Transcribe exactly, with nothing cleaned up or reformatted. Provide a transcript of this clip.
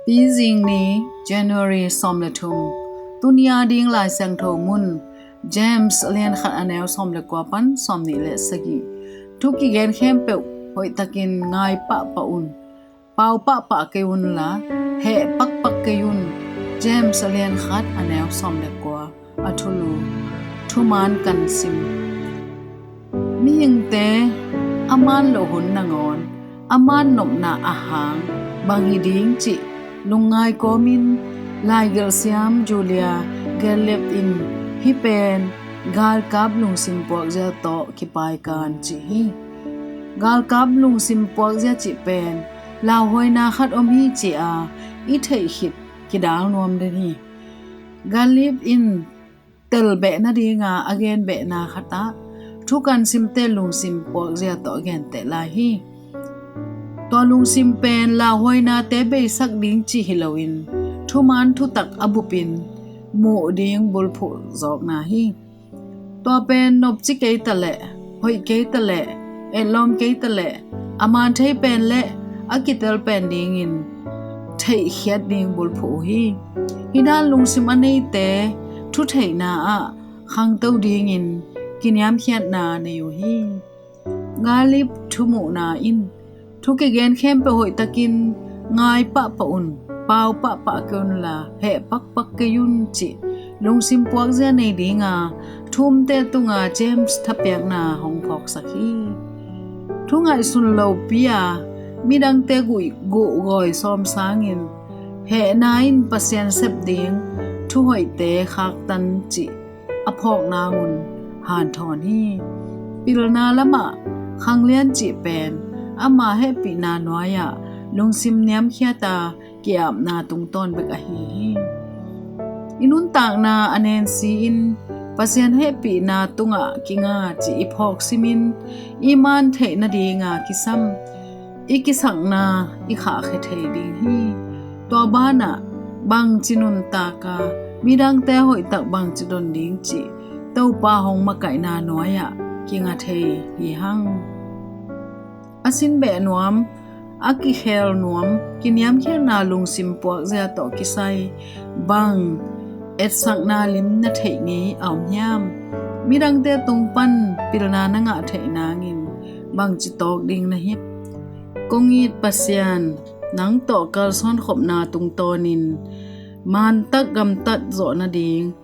Tuzing ni, January sawm le thum. Tuni a ding Lai Siangtho mun, James a lian khat a neu sawm le kua pan sawm nih le sagih. Thu kigen khempeuh hoihtakin ngai pahpah un. Pau pahpah kei un la, heh pakpak kei un. James a lian khat a neu sawm le kua. A thulu, thuman kan sim. Mihingte a man loh hun nangawn a man nopna a hang bang hi ding cih lungngai kawmin laigelhsiam Julia Galieb in hih pen galkap lungsim puakzia tawh kipaikan cih hi. Galkap lungsim puakzia cih pen lauhuaina khat om hi ci-a i theih khit kidal nuam den hi. Galieb in telbeh nadinga a genbehna khatah thu kan simte lungsim puakzia tawh a genteh lai hi. Tua lungsim pen lauhuainate beisak ding cih hi loin thuman thutak a bupin muh ding bulphuh zawkna hi. Tua pen nopci kei taleh, hoih kei taleh, etlawm kei taleh, a man thei pen le a kitel pen dingin theihkhiat ding bulphuh uh hi. Hih dan lungsim a neite thutheihna ah khangto dingin kiniamkhiatna nei uh hi. Galieb thumuhna in thu kigen khempeuh hoihtakin ngai pahpah un, pau pahpah kei un la heh pakpak kei un cih lungsim puakzia nei dinga thumte tunga James thapiakna hong phawksak hi. Thu ngaihsun lopi-a midangte guh, guhgawi sawm sangin hehna in Pasian sep ding thuhoihte khaktan cih a phawk nangun hanthawn hi. Pilna lamah khanglian cih pen ama hehpihna nuai-ah lungsim niamkhiata ki-apna tungtawn bek ahi hi. I nuntakna a nensi-in Pasian hehpihna tungah kinga cih i phawk simin i man theih nadinga kisam i kisakna i khahkhia thei ding hi. Tua banah bangci nuntak a midangte hoihtak bangci don ding cih Topa hong makaihna nuai-ah kinga thei hi hang. A sinbeh nuam, a kikhel nuam, kiniamkhiatna lungsim puakzia tawh kisai bang etsakna lim na theih ngei a om hiam? Midangte tung pan pilna na ngah theih nangin bangci tawk ding na hiam? Kong it Pasian, nang tawh kalsuan khopna tungtawnin mantak gamtat zawh nading